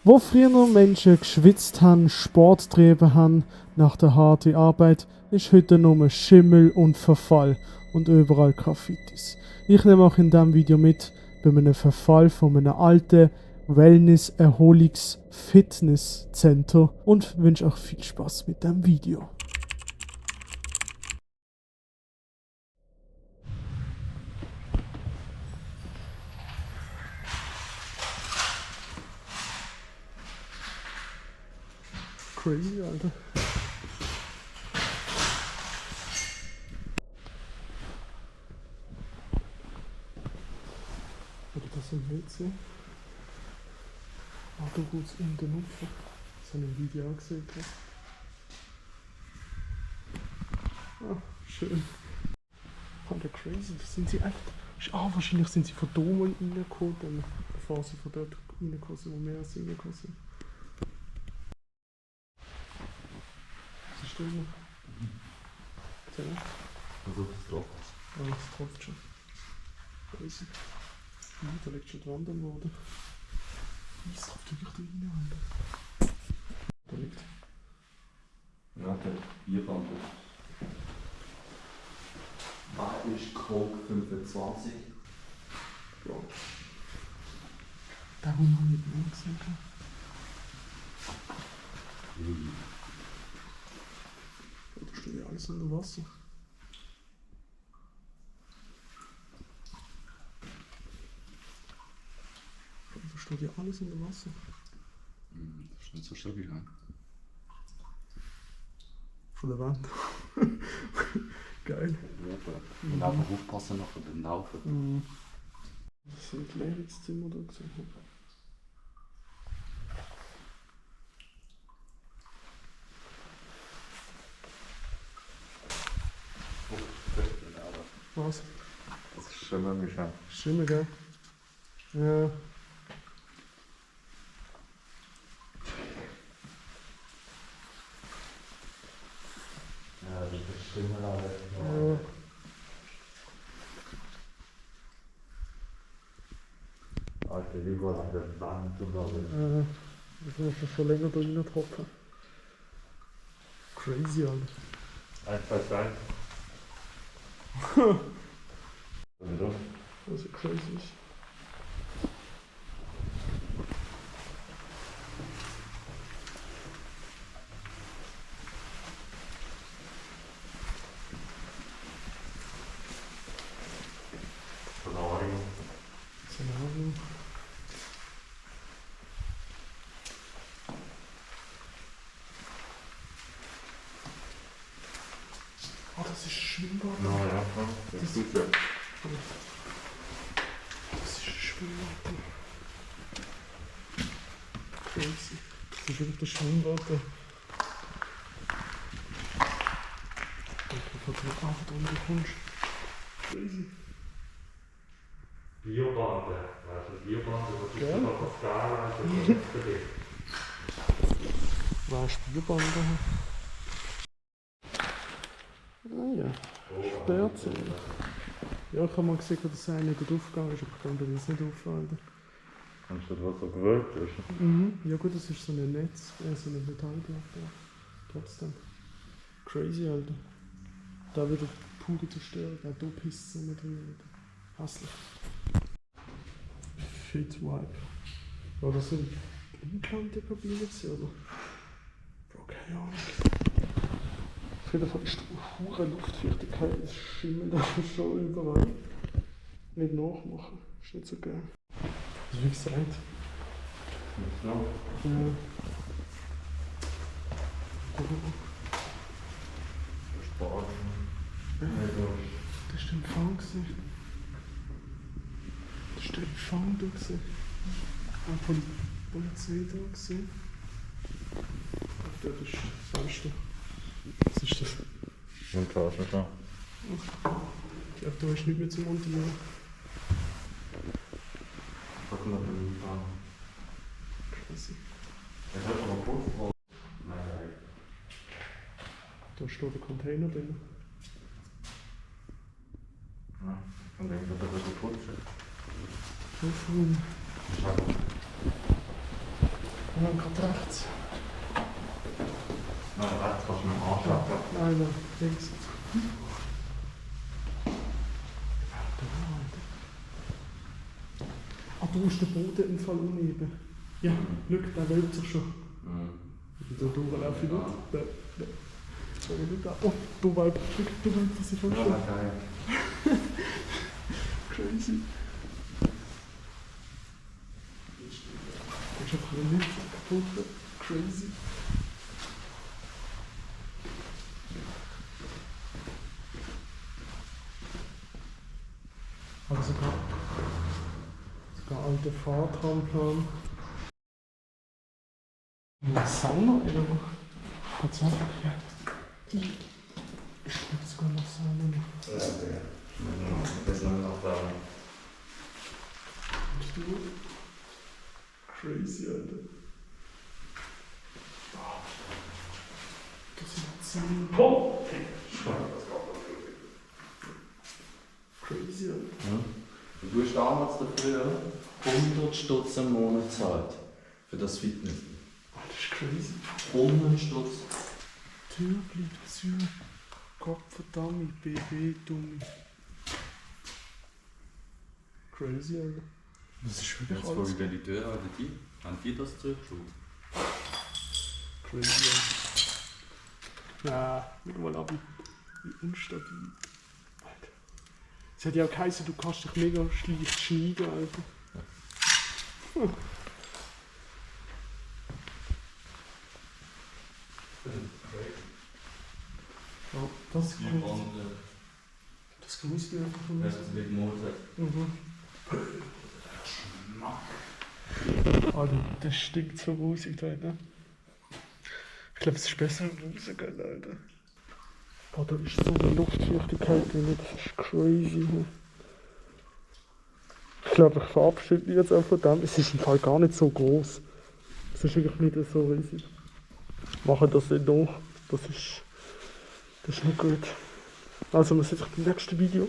Wo früher Menschen geschwitzt haben, Sport getrieben haben nach der harten Arbeit, ist heute nur Schimmel und Verfall und überall Graffitis. Ich nehme auch in diesem Video mit bei einem Verfall von einem alten Wellness-, Erholungs-, Fitness-Center und wünsche euch viel Spaß mit dem Video. Crazy, Alter. Oder das im WC. Ah, du gehst in den Opfer. Das habe ich im Video auch gesehen. Ah, schön. Alter, crazy. Sind sie echt? Ah, wahrscheinlich sind sie von da mal reingekommen, bevor sie von dort reingekommen sind, wo wir erst reingekommen sind. Was ist da noch? Ja. Also das tropft. Ah, das tropft schon. Crazy. Da liegt schon die Wand am Boden. Es tropft wirklich da rein, Alter. Da liegt. Ja, der Bierband. Was ist Coke 25? Ja. Darum habe ich nicht mehr gesehen. Da steht ja alles unter Wasser. Da steht ja alles unter Wasser. Das ist nicht so stabil, ne? Von der Wand. Geil. Ja, und einfach aufpassen nach dem Laufen. Das sind Lehrungszimmer da gesehen. Was? Das ist schon mal schon. Stimme, gell? Ja. Ja, das ist schon mal. Ja. Alter, überall an der Wand und alles. Das muss schon länger da rein tropfen. Crazy, Alter. 1, 2, 3. Oder? Was so crazy ist. Szenario. Szenario. Oh, das ist Schwimmbad. Ja, ja, das ist gut, ja. Das ist ein Schwimmbad. Crazy. Das ist wirklich das Schwimmbad. Ich hoffe, dass du 8 Stunden kommst. Crazy. Biobande, also Biobande, das ist Ja. doch das Skala, das ist für dich. War ein Spielband da? Ah ja, Sperrzähne. Ja, ich habe mal gesehen, dass einer nicht aufgegangen ist, aber ich kann das nicht auffallen. Kannst du das so gewöhnt ist? Ja gut, das ist so ein Netz, so eine Metallplatte. Trotzdem. Crazy, Alter. Da wieder pure Zerstörung, auch da pisst es nicht drin. Hässlich. Fit Vibe. War das so eine inkante Kabine gewesen, oder? Bro, keine Ahnung. Auf jeden Fall ist die hohe Luftfeuchtigkeit, das schimmelt da schon überall. Nicht nachmachen, ist nicht so geil. Also wie gesagt. Ja. Ja. Sparen. Das ist der Empfang gewesen. Das ist der Empfang da gewesen. Auch von der Polizei da gewesen. Ach, dort ist das Fenster. Was ist das? Und klar, ist nicht klar. Ich glaube, da ist nichts mehr zum Unternehmen. Was kann man denn fahren? Crazy. Ich habe mal kurz. Nein. Da steht der Container drin. Ja, von dem wird er so putschen. Aufräumen. Schau. Und dann gerade rechts. Nein, rechts kannst du mit dem anschauen. Nein, nein, links. Ah, du musst den Boden im Fall uneben. Ja, schau, der wölbt sich schon. Da durchlaufe ich nicht. Da will ich da. Oh, du wölbst sich schon. Ja, geil. Crazy. Ich hab einen Lift kaputt. Crazy. Aber sogar alte Fahrtramplan. Was Sauna oder wo? Tatsächlich, ja. Ich glaube sogar noch Sauna. Ja, okay. Das ist noch da. Bist du? Crazy, Alter. Das ist ein Sauna. Crazy, Alter. Du hast damals dafür 100 Stutz im Monat gezahlt. Für das Fitness. Das ist crazy. 100 Stutz. Tür bleibt zu. Kopferdummy, BB-Dummy. Crazy, Alter. Das ist wirklich Jetzt alles frage ich die Tür an die. Haben die das zurückgeschaut? crazy, Alter. Nein, mal ab, wie unstabil. Alter. Es hat ja auch geheißen, du kannst dich mega schlecht schneiden, Alter. Ja, das grüßt mich einfach von mir. Alter, das stinkt so Musik da, ne? Ich glaube, es ist besser im Musik, Alter. Oh, da ist so eine Luftfeuchtigkeit drin, das ist crazy. Ich glaube, ich verabschiede mich jetzt auch von dem. Es ist im Fall gar nicht so groß. Es ist wirklich nicht so riesig. Machen das nicht noch. Das ist nicht gut. Also, man sieht sich im nächsten Video.